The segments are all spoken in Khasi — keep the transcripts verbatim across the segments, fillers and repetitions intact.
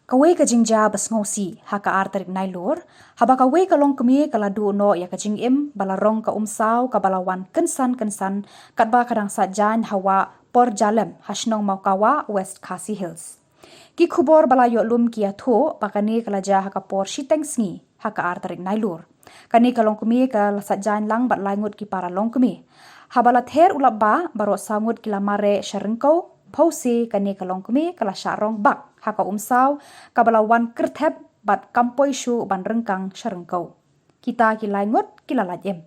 Kawei ka jingjia ba sngewsih ha ka ar tarik Nailur, haba kawei ka longkmie ka la duh noh ïa ka jingim ba la rong ka umsaw kaba la wan kynsan kynsan katba ka dang saitjaiñ ha wah por jalem ha shnong Mawkawah, West Khasi Hills. Ki khubor ba la ïoh lum ki ïathuh ba kane ka la jia ha ka por shiteng sngi ha ka ar tarik Nailur. Kane ka longkmie ka la saitjaiñ lang bad lai ngut ki para longkmie. Haba la ther u lapbah, baroh saw ngut ki la mareh sha ryngkew. Phewse kane ka longkmie ka la shah rong bak ha ka umsaw kaba la wan kyrthep bad kam poi shuh ban ryngkang sha ryngkew. Kita ki lai ngut ki la lait im.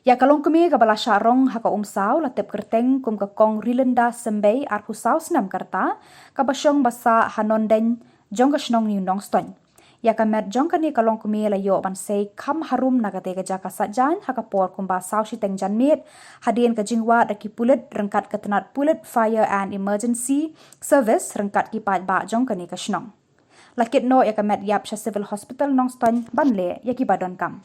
Ïa ka longkmie kaba la shah rong ha ka umsaw la tip kyrteng kum ka Kong Rilinda Symbei, arphew saw snem ka rta, kaba shong ba sah ha Nondein jong ka shnong New Nongstoiñ. Ïa ka met jong kane ka longkmie la ïoh ban sei kham harum na katei ka jaka saitjaiñ ha ka por kumba saw shiteng janmiet, hadien ka jingwad da ki pulit ryngkat ka tnat pulit Fire and Emergency Service ryngkat ki paidbah jong kane ka shnong. La kit noh ïa ka met ïap sha Civil Hospital Nongstoiñ ban leh ïa kiba donkam.